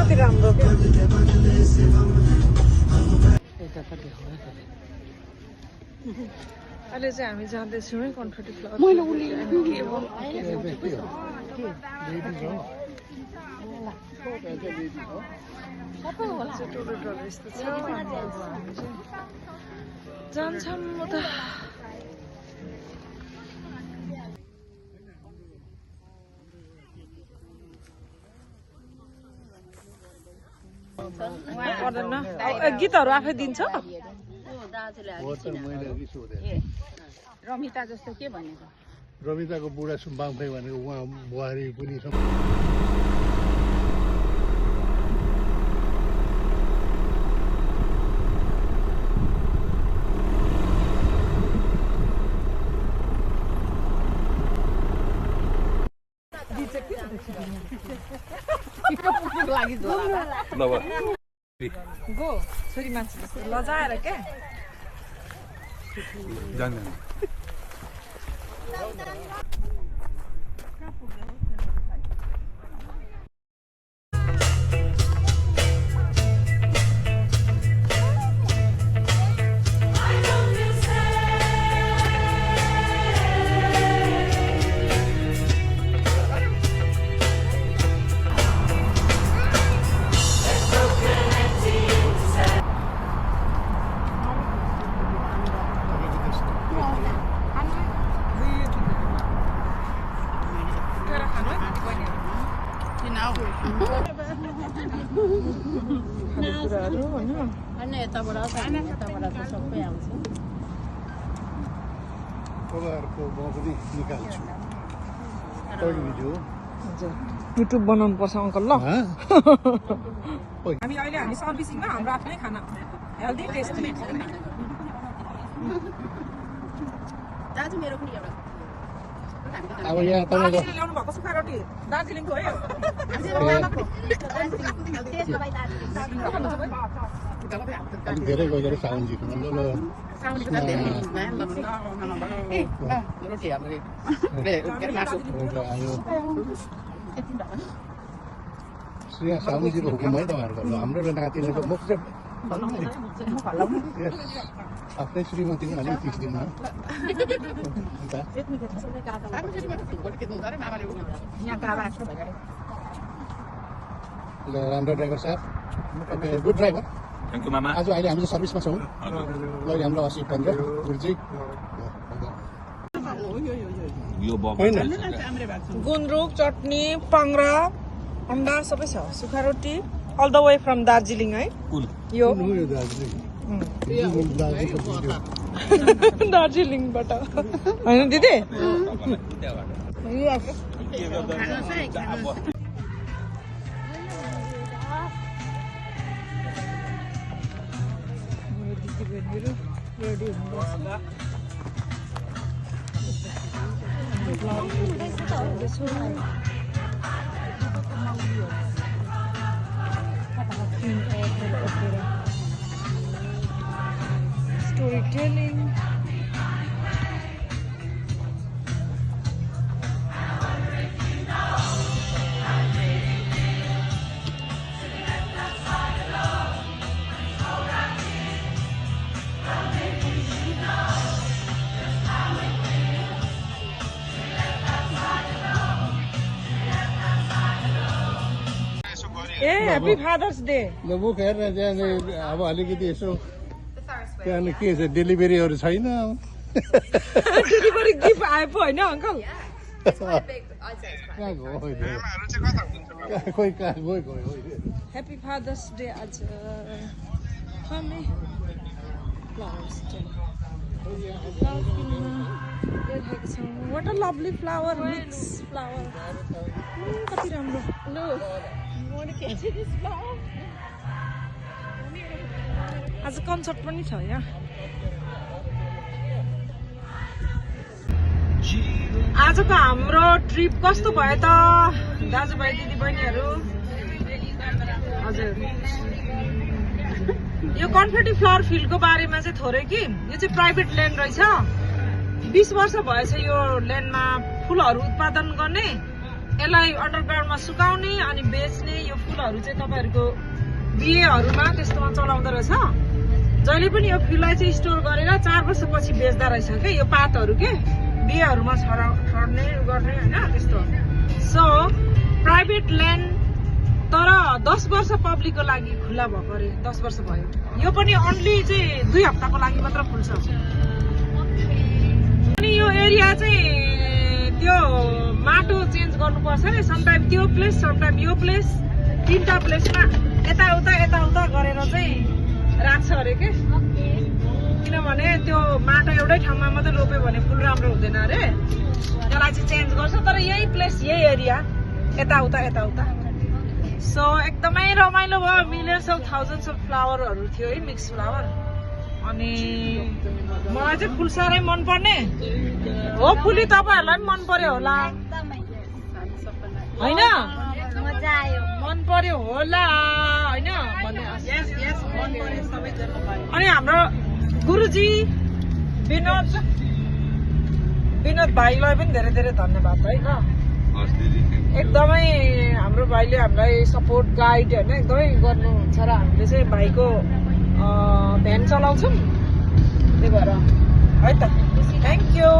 कति राम्रो क्या अहिले चाहिँ हामी जाँदैछौँ है कन्फर्टी फ्लावर जान्छौँ म त पर्दैन गीतहरू आफै दिन्छ रमिता जस्तो के भनेको रमिताको बुढा सुम्बाङ भाइ भनेको उहाँ बुहारी पनि छ गो छोरी मान्छे जस्तो लजाएर क्या जान्दैन तपाईँहरूको म पनि निकाल्छु भिडियो हजुर युट्युब बनाउनु पर्छ अङ्कल ल हामी अहिले हामी सर्भिसिङमा हाम्रो आफ्नै खाना हेल्दी टेस्टी दाजु मेरो पनि एउटा अब यहाँ तपाईँको ल्याउनु भएको सुक्खा रोटी दार्जिलिङको हो अलि धेरै गएर साउन्डजीको श्रेया साउन्डजीको हुकुम है तपाईँहरूको हाम्रो नातिनीको मुख्य आफ्नै श्रीमतीको अलिक तिस दिनमा राम्रो ड्राइभर साहब गुड ड्राइभर थ्याङ्क यू मामा आज अहिले हामी सर्भिसमा छौँ ल हाम्रो 80-15 गुरुजी यो गुन्द्रुक चटनी पाङ्रा अन्डा सबै छ सुक्खा रोटी all the way from Darjeeling है यो दार्जिलिङबाट होइन दिदी storytelling. Hey, happy Father's Day. ल म हेरेर त्यहाँ अब अलिकति यसो त्यहाँ के छ डेलिभरीहरू छैन डेलिभरी गिफ्ट आए पो होइन अङ्कल खोइ कहाँ गयो ह्याप्पी फादर्स डे आज हामी flowers what a lovely flower mix flower कति राम्रो आज कन्सर्ट पनि छ यहाँ आजको हाम्रो ट्रिप कस्तो भयो त दाजुभाइ दिदीबहिनीहरू हजुर यो कन्फर्टी फ्लावर फिल्डको बारेमा चाहिँ थोरै कि यो चाहिँ प्राइभेट ल्यान्ड रहेछ 20 वर्ष भएछ यो ल्यान्डमा फुलहरू उत्पादन गर्ने यसलाई अन्डरग्राउन्डमा सुकाउने अनि बेच्ने यो फुलहरू चाहिँ तपाईँहरूको बिहेहरूमा त्यस्तोमा चलाउँदो रहेछ। जहिले पनि यो फुललाई चाहिँ स्टोर गरेर 4 वर्षपछि बेच्दा रहेछ के यो पातहरू के बिहेहरूमा छर्ने गर्ने होइन त्यस्तो। सो प्राइभेट ल्यान्ड तर 10 वर्ष पब्लिकको लागि खुल्ला भएको अरे 10 वर्ष भयो। यो पनि अन्ली चाहिँ 2 हप्ताको लागि मात्र फुल्छ। अनि यो एरिया चाहिँ त्यो माटो चेन्ज गर्नुपर्छ नि समटाइम त्यो प्लेस समटाइम यो प्लेस 3टा प्लेसमा यताउता गरेर चाहिँ राख्छ अरे के किनभने त्यो माटो एउटै ठाउँमा मात्रै रोप्यो भने फुल राम्रो हुँदैन अरे त्यसलाई चाहिँ चेन्ज गर्छ। तर यही प्लेस यही एरिया यताउता सो एकदमै रमाइलो भयो। मिलियन्स अफ थाउजन्ड्स अफ फ्लावरहरू थियो है मिक्स फ्लावर। अनि मलाई चाहिँ फुल साह्रै मनपर्ने हो फुली तपाईँहरूलाई पनि मन पर्यो होला होइन मन पर्यो होला होइन अनि हाम्रो गुरुजी विनोद भाइलाई पनि धेरै धेरै धन्यवाद है ल। एकदमै हाम्रो भाइले हामीलाई सपोर्ट गाइड होइन एकदमै गर्नुहुन्छ र हामीले चाहिँ भाइको भ्यान चलाउँछौँ त्यही भएर है त थ्याङ्क यू।